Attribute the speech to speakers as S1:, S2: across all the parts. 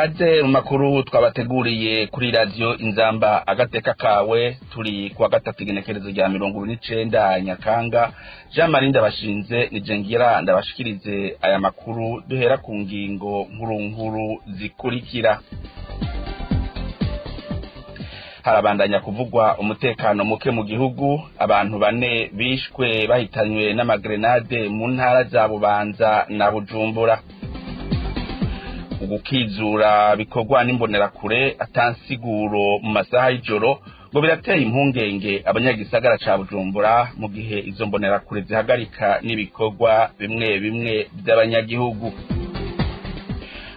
S1: Kaze mu makuru twabateguriye kuri Radiyo Inzamba agateka kawe. Turi kuwa gatatu, igenekerezo rya 29 Nyakanga. Jean Marie Ndabashinze nijengira ndabashikirize aya makuru. Duhera ku ngingo nkuru nkuru zikurikira. Harabandanya kuvugwa umutekano muke mu gihugu. Abantu bane bishwe bahitanywe n'amagrenade mu ntara za Bubanza na Bujumbura. Ugukizura bikorwa n'imbonerakure atansiguro mu masaha y'ijoro ngo birateye impungenge abanyagisagara ca Bujumbura, mu gihe izo mbonerakure zihagarika n'ibikorwa bimwe bimwe by'abanyagihugu.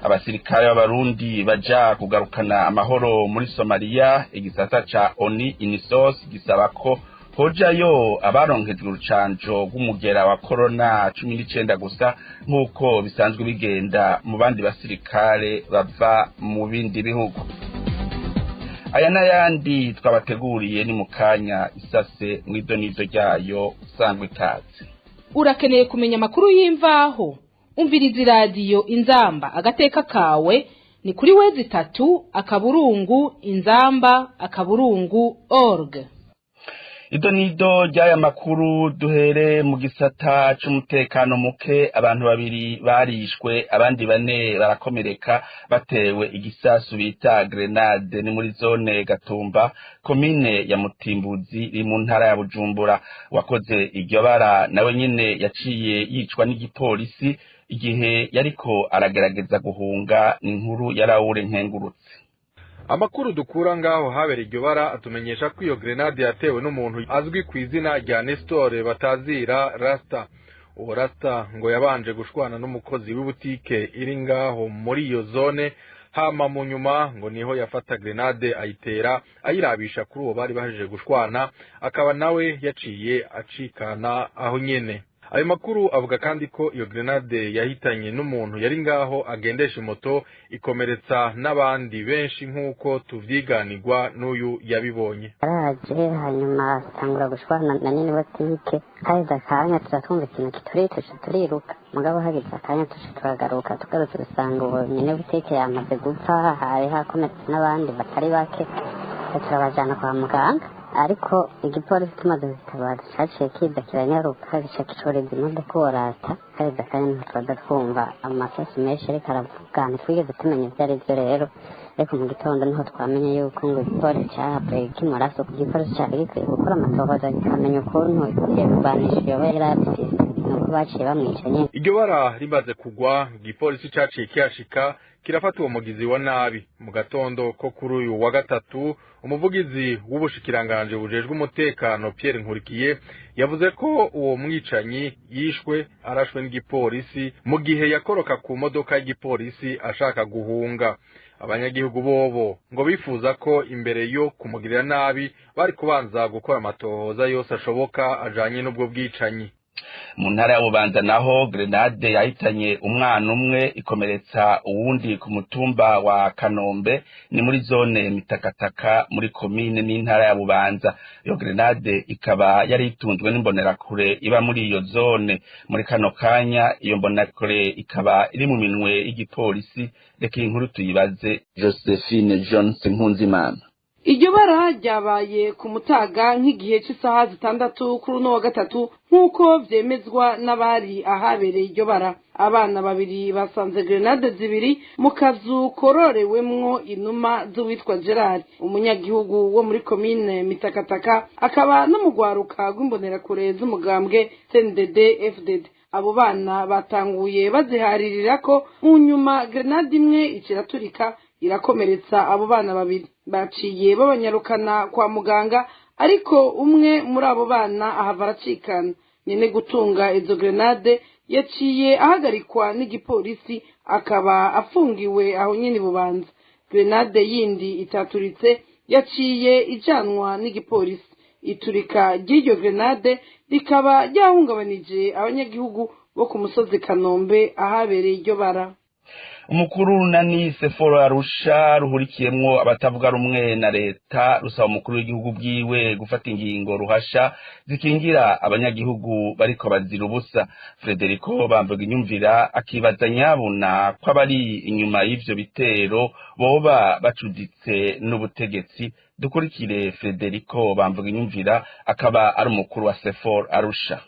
S1: Abasirikare b'Abarundi baja kugarukana amahoro muri Somaliya, igisata ca ONU UNISOS gisaba ko hojayo abaronkejwe urucanco rw'umugera wa corona 19 gusa, nk'uko bisanzwe bigenda mu bandi basirikare bava mu bindi bihugu. Aya n'ayandi twabateguriye ni mu kanya isase mw'idonido ryayo. Usangwa ikaze.
S2: Urakeneye kumenya amakuru y'imvaho? Umviriza Iradiyo Inzamba agateka kawe ni kuri w, inzamba.org.
S1: Ido nido ry'aya makuru, duhere mu gisata c'umutekano muke. Abantu babiri barishwe, abandi bane barakomereka, batewe igisasu bita grenade. Ni muri zone Gatumba, komine ya Mutimbuzi, iri mu ntara ya Bujumbura. Wakoze iryo bara nawe nyene yaciye yicwa n'igipolisi igihe yariko aragerageza guhunga. Ni inkuru ya Raoul Nkengurutse.
S3: Amakuru dukura ngaho habera iryo bara atumenyesha ko iyo grenade yatewe n'umuntu azwi ku izina rya Nestor batazira Rasta. Uwo Rasta ngo yabanje gushwana n'umukozi w'ibutike iri ngaho muri iyo zone, hama mu nyuma ngo niho yafata grenade ayitera ayirabisha kuri uwo bari bahejeje gushwana, akaba nawe yaciye acikana aho nyene. Ayo makuru avuga kandi ko iyo grenade yahitanye n'umuntu yari ngaho agendesha imoto, ikomeretsa n'abandi benshi, nk'uko tuvyiganirwa n'uyu yabibonye.
S4: Yaraje, hanyuma atangura gushwana na nyene botike. Haheze akanya tuza twumva ikintu kituriye, tuca turiruka. Mugabo hageze akanya tuca turagaruka. Tugarutse dusanga uwo nyene butike yamaze gupfa, hari hakomeretse n'abandi batari bake, turabajana kwa muganga. Ariko igipolisi tumaze gutabara caciye kiza kiranyaruka, gica gicoreza imodoka uwo Rasta. Haheze akanya niho twaza twumva amasasu menshi ariko aravuga, ntitwigeze tumenya ivyo ari vyo rero. Ariko mu gitondo niho twamenye yuko ngo igipolisi cahavuye kimurasa. Igipolisi cari gikwiye gukora amatohoza, kikamenya ukuntu ivyo bigwanisho yoba yari abifise, nuko baciye bamwica nyene.
S3: Iryo bara rimaze kugwa, igipolisi caciye kihashika kirafata uwo mugizi wa nabi. Mu gatondo ko kuri uyu wa gatatu, umuvugizi w'ubushikiranganje bujejwe umutekano, Pierre Nkurikiye, yavuze ko uwo mwicanyi yishwe arashwe n'igipolisi mu gihe yakoroka ku modoka y'igipolisi ashaka guhunga. Abanyagihugu bobo ngo bifuza ko imbere yo kumugirira nabi bari kubanza gukora amatohoza yose ashoboka ajanye n'ubwo bwicanyi.
S1: Mu ntara ya Bubanza naho, grenade yahitanye umwana umwe, ikomeretsa uwundi ku mutumba wa Kanombe, ni muri zone Mitakataka, muri komine n'intara ya Bubanza. Iyo grenade ikaba yari itunzwe n'imbonerakure iba muri iyo zone. Muri kano kanya iyo mbonerakure ikaba iri mu minwe y'igipolisi. Reka iyi nkuru tuyibaze Josephine Jones Nkunzimana.
S5: Iryo bara ryabaye ku mutaga nk'igihe cy'isaha 6 kuri uno wa gatatu, nk'uko vyemezwa n'abari ahabereye iryo bara. Abana babiri basanze grenade zibiri mu kazu kororewemwo inuma z'uwitwa Gerard, umunyagihugu wo muri komine Mitakataka, akaba no mu rwaruka rw'imbonerakure z'umugambwe CNDD FDD. Abo bana batanguye baziharirira ko, mu nyuma grenade imwe ikiraturika, irakomeretsa abo bana babiri. Baciye babanyarukana kwa muganga, ariko umwe muri abo bana ahava aracikana. Nyene gutunga izo grenade yaciye ahagarikwa n'igipolisi, akaba afungiwe aho nyene Bubanza. Grenade yindi itaturitse yaciye ijanwa n'igipolisi. Iturika ry'iryo grenade rikaba ryahungabanije abanyagihugu bo ku musozi Kanombe ahabereye iryo bara.
S1: Umukuru nani Seforo Arusha ruhurikiyemwo abatavuga rumwe na leta rusaba umukuru w'igihugu bwiwe gufata ingingo ruhasha zikingira abanyagihugu bariko bazira ubusa. Frederico Bamvuga Inyumvira akibaza nyabuna ko abari inyuma y'ivyo bitero boba bacuditse n'ubutegetsi. Dukurikire Frederico Bamvuga Inyumvira, akaba ari umukuru wa Sefor Arusha.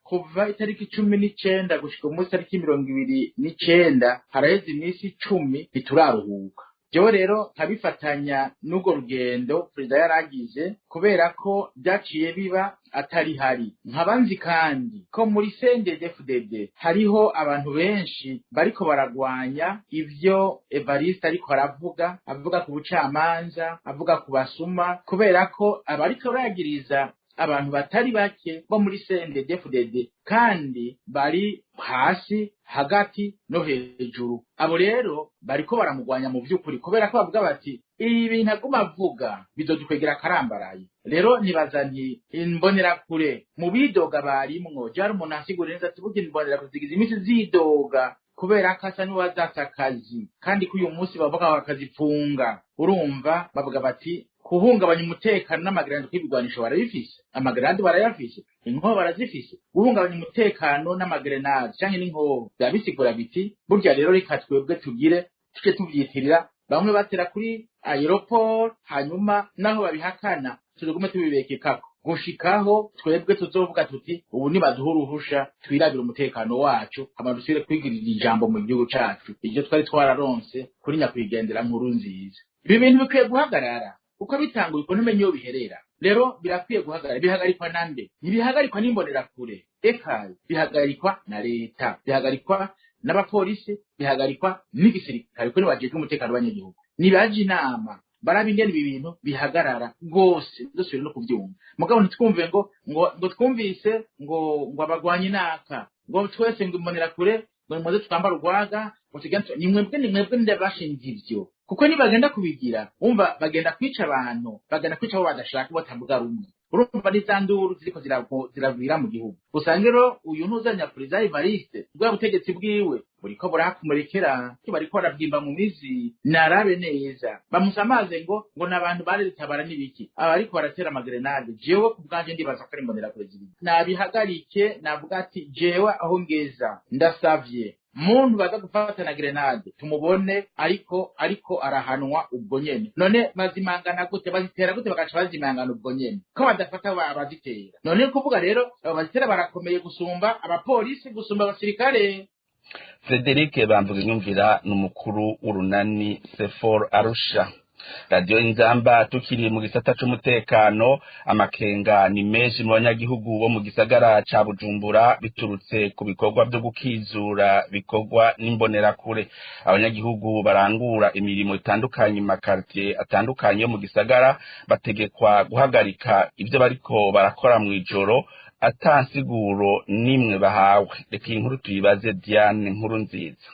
S6: Kuva itariki 19 gushika umunsi tariki 29, haraheze iminsi 10 ntituraruhuka. Jewe rero nkabifatanya n'urwo rugendo perezida yaragize, kubera ko byaciye biba atari hari. Nkaba nzi kandi ko muri CNDD-FDD hariho abantu benshi bariko baragwanya ivyo Evariste ariko aravuga, avuga ku bucamanza, avuga ku basuma, kubera ko abariko baragiriza abantu batari bake bo muri CNDD-FDD kandi bari hasi, hagati no hejuru. Abo rero bariko baramugwanya mu vy'ukuri, kubera ko bavuga bati ibi bintu aguma avuga bizodukwegera akarambaraye. Rero nibaza nti imbonerakure mu bidoga barimwo jari umuntu asigura neza ati burya imbonerakure zigize iminsi zidoga kubera ko asa n'uwazatse akazi, kandi ko uyu munsi bavuga bakazipfunga. Urumva bavuga bati kuhungabanya umutekano n'amagarandi, kw'ibigwanisho barabifise, amagarandi barayafise, inkoho barazifise, guhungabanya umutekano n'amagrenade canke n'inkoho biba bisigura biti burya rero reka twebwe tugire tuce tuvyitirira bamwe batera kuri aéroport, hanyuma naho babihakana tuzogume tubibekekako gushikaho twebwe tuzovuga tuti ubu nibaduha uruhusha twirabire umutekano wacu, hama dusubire kwigirira ijambo mu gihugu cacu, iryo twari twararonse kuri nyakwigendera Nkuru Nziza. Ibi bintu bikwiye guhagarara, kuko bitanguye ukuntu umenye iyo biherera. Rero birakwiye guhagarara. Bihagarikwa nande? Ntibihagarikwa n'imbonerakure, eka bihagarikwa na leta, bihagarikwa n'abapolisi, bihagarikwa n'igisirikare, kuko nibajejwe umutekano w'abanyagihugu. Nibaje inama baraba ingene ibi bintu bihagarara rwose, dusubire no kuvyumva. Mugabo ntitwumve ngo twumvise ngo abagwanyi naka, ngo twese ngo imbonerakure ngo nimuze twambare urwaga, ngo tugende. Ni mwebwe ndabashinze ivyo, kuko nibagenda kubigira umva bagenda kwica abantu, bagenda kwica abo badashaka, batavuga rumwe. Urumva ni za nduru ziriko ziragwira mu gihugu. Usanga rero uyu ntuzanya perezida Evariste, bwa butegetsi bwiwe buriko burahakomerekera, bariko barabwimba mu mizi. Narabe neza bamusamaze ngo n'abantu baretabara n'ibiki aba ariko baratera amagrenade. Jewe ku bwanje ndibaza ko ari imbonerakure zibiri. Nabihagarike, navuga ati jewe aho ngeza ndasavye muntu baza gufata na grenade tumubone, ariko arahanwa ubwo nyene. None bazimangana gute? Bazitera gute bagaca bazimangana ubwo nyene, ko badafata abazitera? None kuvuga rero abo bazitera barakomeye gusumba abapolisi, gusumba abasirikare.
S1: Frederic Bamvuga Inyumvira ni umukuru w'urunani Sefor Arusha. Radiyo Inzamba, tukiri mu gisata c'umutekano, amakenga ni menshi mu banyagihugu bo mu gisagara ca Bujumbura biturutse ku bikorwa vyo gukizura bikorwa n'imbonerakure. Abanyagihugu barangura imirimo itandukanye mu makartier atandukanye yo mu gisagara bategekwa guhagarika ivyo bariko barakora mw'ijoro ata nsiguro nimwe bahawe. Reka iyi nkuru tuyibaze Diane Nkuru Nziza.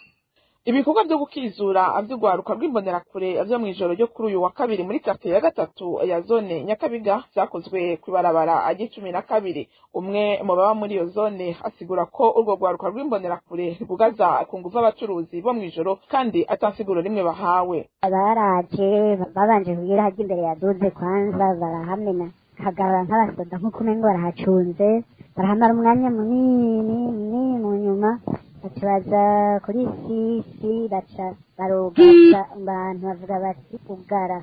S7: Ibikorwa byo gukizura vy'urwaruka rw'imbonerakure vyo mw'ijoro ryo kuri uyu wa kabiri muri quartier ya gatatu ya zone Nyakabiga vyakozwe kw'ibarabara ry'icumi na kabiri. Umwe mu baba muri iyo zone asigura ko urwo rwaruka rw'imbonerakure rwugaza ku nguvu abacuruzi bo mw'ijoro kandi ata nsiguro rimwe bahawe.
S4: Baraje babanje kugira hajya imbere ya duze, kwanza barahamena kagaba nk'abasoda, nk'uko umengo barahacunze, barahamara umwanya munini munini. Mu nyuma baca baza kuri sisi, baca barugaza abantu, bavuga bati ugara.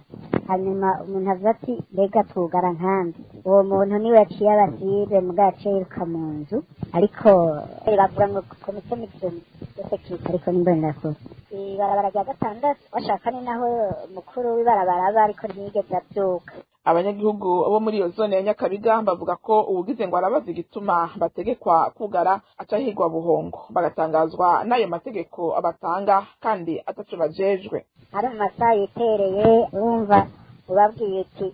S4: Hanyuma umuntu avuga ati mbega tugara nkambi? Uwo muntu niwe yaciye abasire muga yaciye yiruka mu nzu, ariko bavuga ngo komite mission de sécurité, ariko n'imbonerakure. Ibarabara rya gatandatu washaka ni naho mukuru w'ibarabara aba, ariko ntiyigeze abyuka.
S7: Abanyagihugu bo muri iyo zone ya Nyakabiga bavuga ko uwugize ngo arabaza igituma bategekwa kugara aca ahigwa buhongo, bagatangazwa n'ayo mategeko batanga kandi ataco bajejwe.
S4: Ari mu masaha yitereye, wumva ubabwiye uti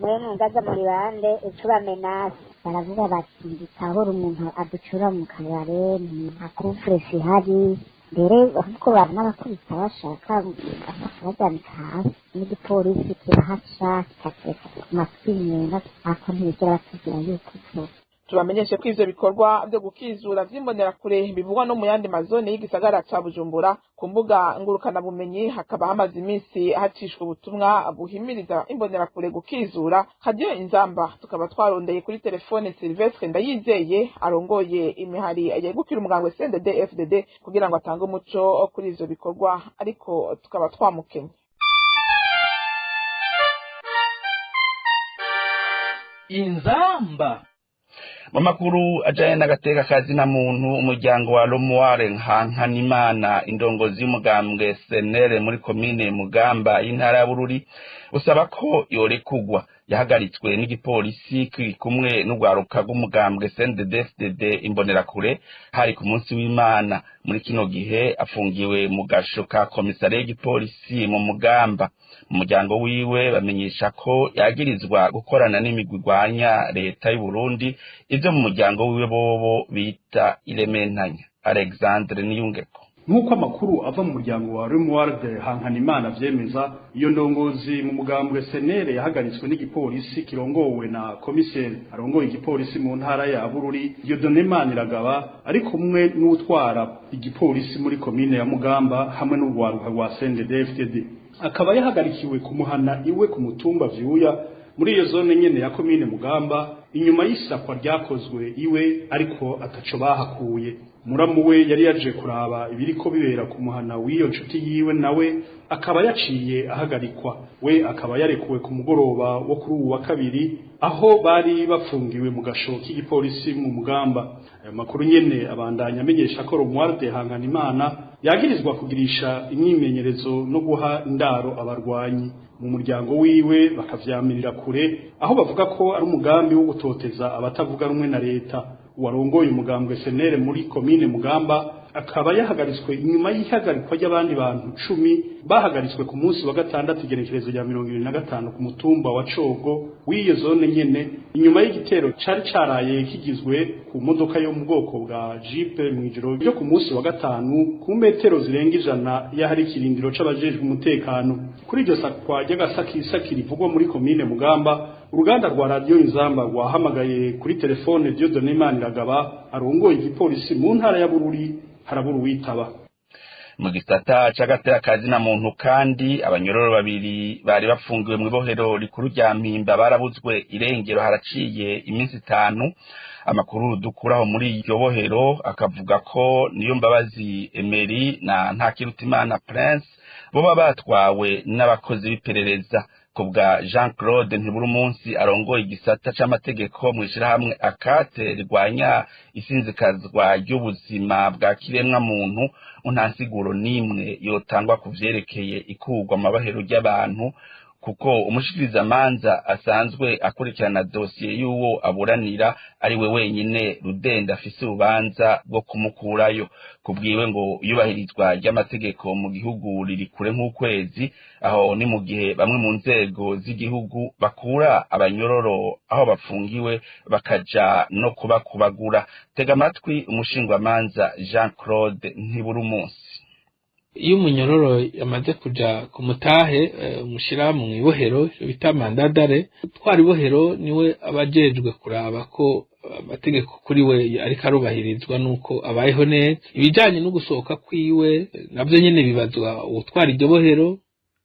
S4: mwe mungaza muri bande, uca ubamenasi. Baravuga bati nditahura umuntu aducura mu kabare, nta couvre-feu ihari, mbere ahubwo baranabakubita, bashaka bakabaryamika hasi, n'igipolisi kirahaca kikatureka ku matwi imyenda, ariko ntibigera batubwira yuko.
S7: Tubamenyeshe ko ivyo bikorwa vyo gukizura vy'imbonerakure bivugwa no mu yandi mazone y'igisagara ca Bujumbura. Ku mbuga ngurukanabumenyi hakaba hamaze iminsi hacishwa ubutumwa buhimiriza imbonerakure gukizura. Radiyo Inzamba tukaba twarondeye kuri telefone Silvestre Ndayizeye arongoye imihari yegukira umugambwe CNDD FDD kugira ngo atange umuco kuri ivyo bikorwa, ariko tukaba twamukenye.
S8: Inzamba.
S1: Mu makuru ajanye n'agateka kazina muntu, umuryango wa Romuald Nkankanimana, indongozi y'umugambwe Senere muri komine Mugamba y'intara ya Bururi, usaba ko yorekugwa. Yahagaritswe n'igipolisi kiri kumwe n'urwaruka rw'umugambwe CNDD-FDD Imbonerakure, hari ku munsi w'Imana. Muri kino gihe afungiwe mu gasho ka komisariya y'igipolisi mu Mugamba. Mu muryango wiwe bamenyesha ko yagirizwa gukorana n'imigwi igwanya leta y'u Burundi, ivyo mu muryango wiwe bobo bita irementanya. Alexandre Niyungeko.
S9: Nk'uko amakuru ava mu muryango wa Romuald Hankanimana avyemeza, iyo ndongozi mu mugambwe Senere yahagaritswe n'igipolisi kirongowe na komiseri arongoye igipolisi mu ntara ya Bururi, Dieudonné Maniragaba, ari kumwe n'utwara igipolisi muri komine ya Mugamba hamwe n'urwaruka rwa CNDD-FDD. Akaba yahagarikiwe kumuhana iwe ku mutumba Vyuya muri iyo zone nyene ya komine Mugamba, inyuma y'isakwa ryakozwe iwe ariko ataco bahakuye. Muramu we yari yaje kuraba ibiriko bibera ku muhana w'iyo nshuti yiwe, nawe akaba yaciye ahagarikwa. We akaba yarekuwe ku mugoroba wo kuri uwu wa kabiri, aho bari bafungiwe mu gasho k'igipolisi mu Mugamba. Ayo makuru nyene abandanya amenyesha ko Romuald Hanganimana yagirizwa kugirisha imyimenyerezo no guha indaro abarwanyi. Mu muryango wiwe bakavyamirira kure, aho bavuga ko ari umugambi wo gutoteza abatavuga rumwe na leta. Warongoye umugambwe Senere muri komine Mugamba akaba yahagaritswe inyuma y'ihagarikwa ry'abandi bantu 10 bahagaritswe ku munsi wa gatandatu, igenekerezo rya 25, ku mutumba wa Cogo w'iyo zone nyene, inyuma y'igitero cari caraye kigizwe ku modoka yo mu bwoko bwa Jeep mw'ijoro ryo ku munsi wa gatanu, ku metero zirenga 100 y'ahari ikirindiro c'abajejwe umutekano. Kuri iryo sakwa ry'agasakisaki rivugwa muri komine Mugamba, uruganda rwa Radiyo Inzamba rwahamagaye kuri telefone Dieudonné Maniragaba arongoye igipolisi mu ntara ya Bururi, harabura uwitaba.
S1: Mu gisata c'agateka kazina muntu kandi, abanyororo babiri bari bafungiwe mu ibohero rikuru rya Mpimba barabuzwe irengero haraciye iminsi 5. Amakuru dukuraho muri iryo bohero akavuga ko Niyo Mbabazi Emery na Ntakirutimana Prince boba batwawe n'abakozi b'iperereza. Kubwa Jean Claude Ntiburumunsi arongoye igisata c'amategeko mw'ishirahamwe Akate rigwanya isinzikazwa ry'ubuzima bwa kiremwa muntu, nta nsiguro n'imwe yotangwa ku vyerekeye ikurwa amabahero ry'abantu, kuko umushikirizamanza asanzwe akurikirana dosiye y'uwo aburanira ari we wenyine rudenda afise urubanza rwo kumukurayo. Kubwiwe ngo iyubahirizwa ry'amategeko mu gihugu riri kure nk'ukwezi. Aho ni mu gihe bamwe mu nzego z'igihugu bakura abanyororo aho bafungiwe bakaja no kubakubagura. Tega amatwi umushingwamanza Jean Claude Ntiburumunsi.
S10: Iyo umunyororo yamaze kuja ku mutahe umushira mu ibohero bita mandadare, utwara ibohero niwe aba ajejwe kuraba ko amategeko kuri we ariko arubahirizwa nuko abayeho neza. Ibijanye no gusohoka kwiwe navyo nyene bibazwa uwutwara iryo bohero,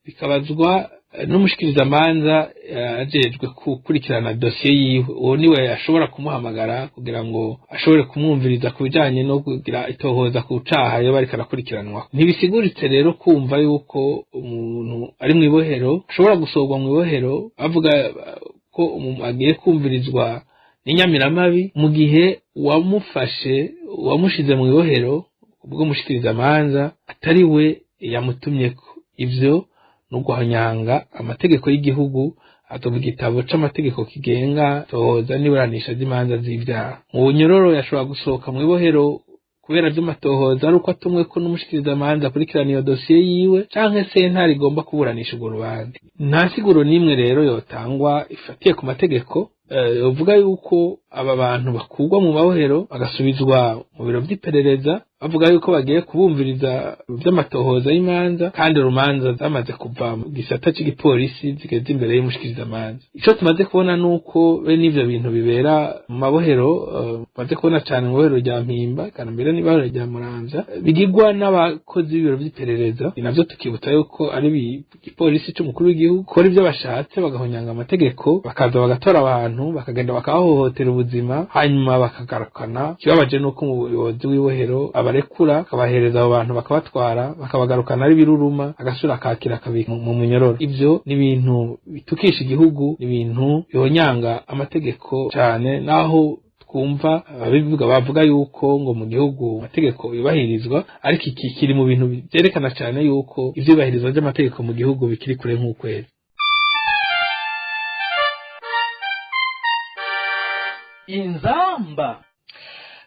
S10: bikabazwa n'umushikirizamanza ajejwe gukurikirana dosiye yiwe. Uwo niwe ashobora kumuhamagara kugira ngo ashobore kumwumviriza ku bijanye no kugira itohoza ku caha yoba ariko arakurikiranwa. Ntibisiguritse rero kumva yuko umuntu ari mw'ibohero ashobora gusohorwa mw'ibohero avuga ko agiye kumvirizwa n'inyamiramabi, mu gihe uwamufashe, uwamushize mw'ibohero ubwo mushikirizamanza atari we yamutumyeko. Ivyo no guhanyanga amategeko y'igihugu atoba igitabo c'amategeko kigenga tohoza n'iburanisha ry'imanza z'ivyaha. Mu bunyororo yashobora gusohoka mw'ibohero kubera vy'amatohoza ari uko atumwe ko n'umushikirizamanza akurikirana iyo dosiye yiwe, canke sentare igomba kuburanisha urwo rubanza. Nta siguro n'imwe rero yotangwa ifatiye ku mategeko uvuga yuko aba bantu bakurwa mu mabohero bagasubizwa mu biro vy'iperereza. Bavuga yuko bagiye kubumviriza vy'amatohoza y'imanza, kandi urumanza zamaze kuva mu gisata c'igipolisi zigeze imbere y'umushikirizamanza. Ico tumaze kubona nuko bene ivyo bintu bibera mu mabohero, tumaze kubona cane mu bohero rya Mpimba, kandi mbere n'ibohero rya Muramvya, bigirwa n'abakozi b'ibiro vy'iperereza. Navyo tukibutsa yuko ari igipolisi c'umukuru w'igihugu, kora ivyo bashatse, bagahonyanga amategeko, bakaza bagatora abantu, bakagenda bakabahohotera ubuzima, hanyuma bakagarukana. Ikibabaje nuko umuyobozi w'ibohero abarekura, akabahereza abo bantu, bakabatwara, bakabagarukana ari biruruma, agasubira akakira akabika mu munyororo. Ivyo ni ibintu bitukisha igihugu, ni ibintu bihonyanga amategeko cane, naho twumva ababivuga bavuga yuko ngo mu gihugu amategeko yubahirizwa, ariko iki kiri mu bintu vyerekana cane yuko ivyubahirizwa ry'amategeko mu gihugu bikiri kure nk'ukwezi.
S8: Inzamba.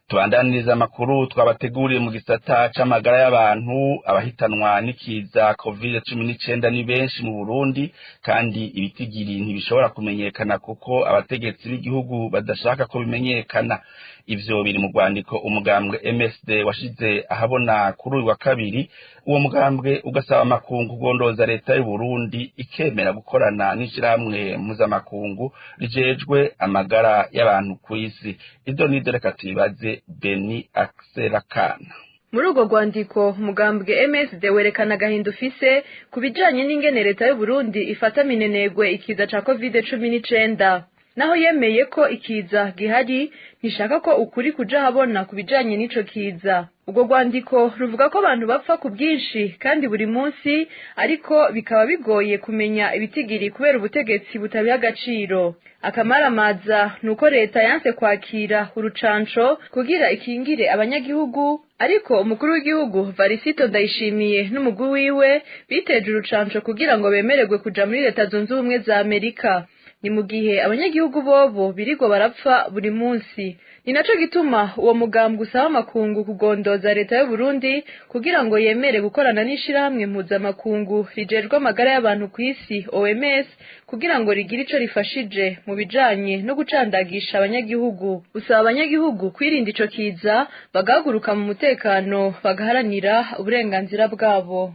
S1: Tubandaniriza amakuru twabateguriye mu gisata c'amagara y'abantu. Abahitanwa n'ikiza COVID-19 ni benshi mu Burundi, kandi ibitigiri ntibishobora kumenyekana kuko abategetsi b'igihugu badashaka ko bimenyekana. Ivyo biri mu rwandiko umugambwe MSD washize ahabona kuri uyu wa kabiri. Uwo mugambwe ugasaba amakungu kugondoza leta y'u Burundi ikemera gukorana n'ishirahamwe mpuzamakungu rijejwe amagara y'abantu kw'isi. Ibyo ni reka tubibaze Beni Akselakana.
S11: Muri urwo rwandiko, umugambwe MSD werekana agahinda ufise ku bijanye n'ingene leta y'u Burundi ifata minenegwe ikiza ca COVID-19. Naho yemeye ko ikiza gihari, ntishaka ko ukuri kuja habona ku bijanye n'ico kiza. Urwo rwandiko ruvuga ko abantu bapfa ku bwinshi kandi buri munsi, ariko bikaba bigoye kumenya ibitigiri kubera ubutegetsi butabiha agaciro. Akamaramaza ni uko leta yanse kwakira urucanco kugira ikingire abanyagihugu, ariko umukuru w'igihugu Varisito Ndayishimiye n'umugwi wiwe biteje urucanco kugira ngo bemererwe kuja muri Leta Zunze Ubumwe za Amerika. Ni mu gihe abanyagihugu bobo birigwa barapfa buri munsi. Ni naco gituma uwo mugambwe usaba amakungu kugondoza leta y'u Burundi kugira ngo yemere gukorana n'ishirahamwe mpuzamakungu rijejwe amagara y'abantu kw'isi OMS, kugira ngo rigire ico rifashije mu bijanye no gucandagisha abanyagihugu. Usaba abanyagihugu kwirinda ico kiza, bagahaguruka mu mutekano, bagaharanira uburenganzira bwabo.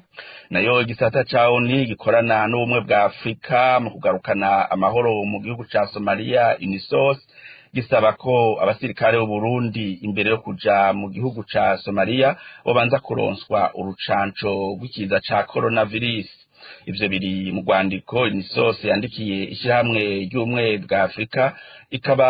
S1: Nayo igisata ca ONU gikorana n'ubumwe bwa Afrika mu kugarukana amahoro mu gihugu ca Somalia, UNISOS, gisaba ko abasirikare b'u Burundi imbere yo kuja mu gihugu ca Somalia bobanza kuronswa urucanco rw'ikiza ca coronavirus. Ivyo biri mu rwandiko UNISOS yandikiye ishirahamwe ry'ubumwe bwa Afrika, ikaba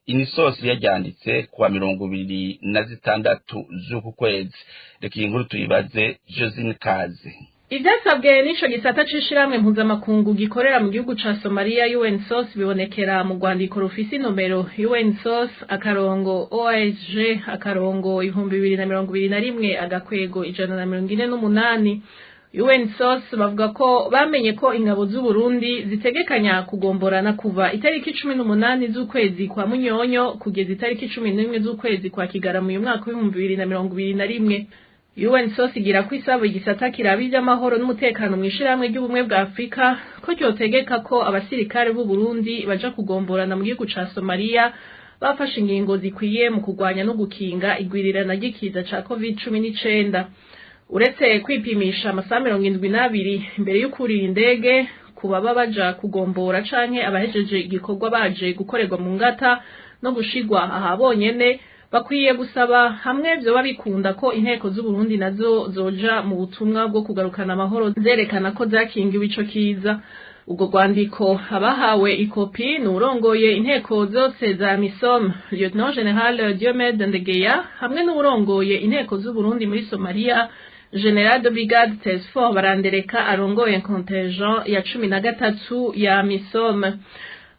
S1: UNISOS yaryanditse kuwa 26 z'uku kwezi. Reka iyi nkuru tuyibaze Josine Kaze.
S12: Ivyasabwe n'ico gisata c'ishirahamwe mpuzamakungu gikorera mu gihugu ca Somalia UNSOS bibonekera mu rwandiko rufise inomero UNSOS akarongo OSG akarongo 2021 agakwego 148. UNSOS bavuga ko bamenye ko ingabo z'u Burundi zitegekanya kugomborana kuva itariki 18 z'ukwezi kwa Munyonyo kugeza itariki 11 z'ukwezi kwa Kigarama uyu mwaka w'ibihumbi 2021. UNSOS igira ko isaba igisata kiraba ivy'amahoro n'umutekano mw'ishirahamwe ry'ubumwe bwa Afrika ko ryotegeka ko abasirikare b'u Burundi baja kugomborana mu gihugu ca Somalia bafashe ingingo zikwiye mu kurwanya no gukinga igwirirana ry'ikiza ca COVID-19. Uretse kwipimisha amasaha 72 imbere y'ukurira indege ku baba baja kugombora canke abahejeje igikorwa baje gukorerwa mu ngata no gushigwa aha bonyene, bakwiye gusaba hamwe vyoba bikunda ko inteko z'u Burundi nazo zoja mu butumwa bwo kugarukana amahoro zerekana ko zakingiwe ico kiza. Ubwo rwandiko abahawe ikopi ni urongoye inteko zose za MISOM Lieutenant General Diomede Ndegeya hamwe n'urongoye inteko z'u Burundi muri Somalia General de Brigade Tesfor Barandereka arongoye contingent ya 13 ya MISOM.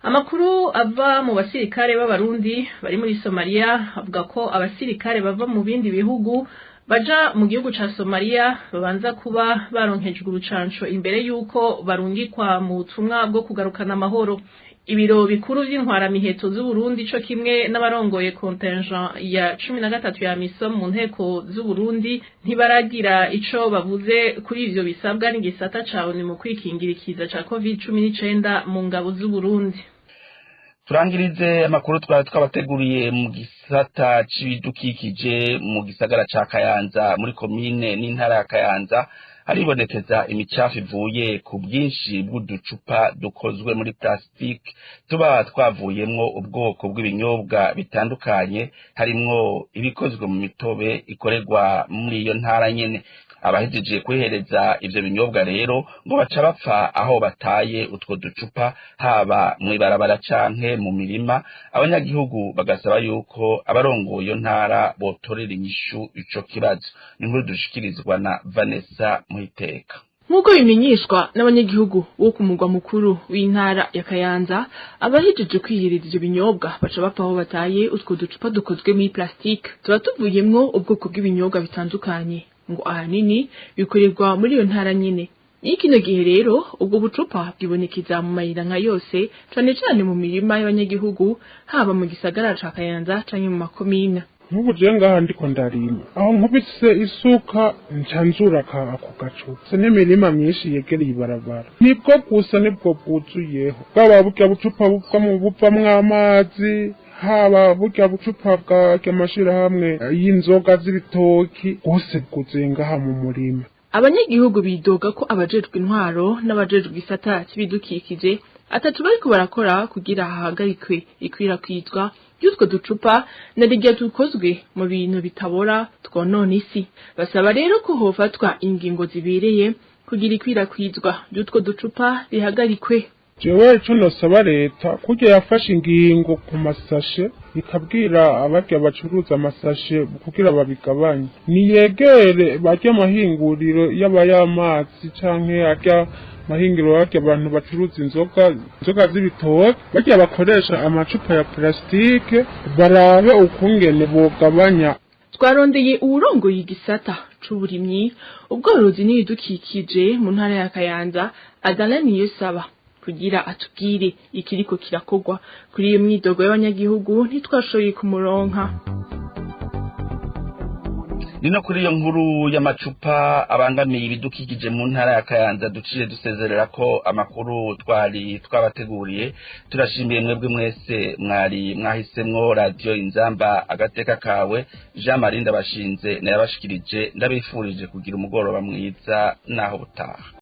S12: Amakuru ava mu basirikare b'abarundi bari muri Somalia avuga ko abasirikare bava mu bindi bihugu baja mu gihugu ca Somalia babanza kuba baronkejwe urucanco imbere yuko barungikwa mu butumwa bwo kugarukana amahoro. Ibiro bikuru vy'intwaramiheto z'u Burundi co kimwe n'abarongoye contingent ya 13 ya MISOM mu nteko z'u Burundi ntibaragira ico bavuze kuri ivyo bisabwa n'igisata ca ONU mu kwikingira ikiza ca COVID-19 mu ngabo z'u Burundi.
S1: Turangirize amakuru twari twabateguriye mu gisata c'ibidukikije. Mu gisagara ca Kayanza, muri komine n'intara ya Kayanza, haribonekeza imicafu ivuye ku bwinshi bw'uducupa dukozwe muri plastique tuba twavuyemwo ubwoko bw'ibinyobwa bitandukanye, harimwo ibikozwe mu mitobe ikorerwa muri iyo ntara nyene. Abahejeje kwihereza ivyo binyobwa rero ngo baca bapfa aho bataye utwo ducupa, haba mw'ibarabara canke mu mirima. Abanyagihugu bagasaba yuko abarongoye iyo ntara botorera inyishu ico kibazo. Ni inkuru dushikirizwa na Vanessa Muhiteka.
S8: Nk'uko bimenyeshwa n'abanyagihugu bo ku mugwa mukuru w'intara ya Kayanza, abahejeje kwihereza ivyo binyobwa baca bapfa aho bataye utwo ducupa dukozwe muri plastique tuba tuvuyemwo ubwoko bw'ibinyobwa bitandukanye, ngo ahanini bikorerwa muri iyo ntara nyene. Iyo kino gihe rero ubwo bucupa bwibonekeza mu mayira nka yose, cane cane mu mirima y'abanyagihugu, haba mu gisagara ca Kayanza canke mu makomine.
S13: Nk'ubu je ngaha ndiko ndarima, aho nkubise isuka nca nzura ako gacupa. N'imirima myinshi yegereye ibarabara nibwo gusa nibwo bwuzuyeho, bwaba burya bucupa buvamwo amazi, haba burya bucupa bw'amashirahamwe y'inzoga z'ibitoki, bwose bwuzuye ngaha mu murima.
S8: Abanyagihugu bidoga ko abajejwe intwaro n'abajejwe igisata c'ibidukikije atatu bariko barakora kugira hahagarikwe ikwirakwizwa ry'utwo ducupa na rirya dukozwe mu bintu bitabora twonona isi. Basaba rero ko hofatwa ingingo zibereye kugira ikwirakwizwa ry'utwo ducupa rihagarikwe.
S13: Jewe ico nosaba leta, kurya yafashe ingingo ku masashe, ikabwira abarya bacuruza amasashe kugira babigabanye, niyegere barya amahinguriro yaba y'amazi canke arya mahingiro barya abantu bacuruza inzoga z'ibitoke, barya bakoresha amacupa ya plastique, barabe ukungene bogabanya.
S8: Twarondeye uwurongoye igisata c'uburimyi, ubworozi n'ibidukikije mu ntara ya Kayanza, Adana Niyosaba, kugira atubwire ikiriko kirakorwa kuri iyo myidogo y'abanyagihugu, ntitwashoboye kumuronka.
S1: Nino kuri iyo nkuru y'amacupa abangamiye ibidukikije mu ntara ya Kayanza duciye dusezerera ko amakuru twari twabateguriye. Turashimiye mwebwe mwese mwari mwahisemwo Radio Inzamba agateka kawe. Jean Marie Ndabashinze nayabashikirije, ndabifurije kugira umugoroba mwiza naho butaha.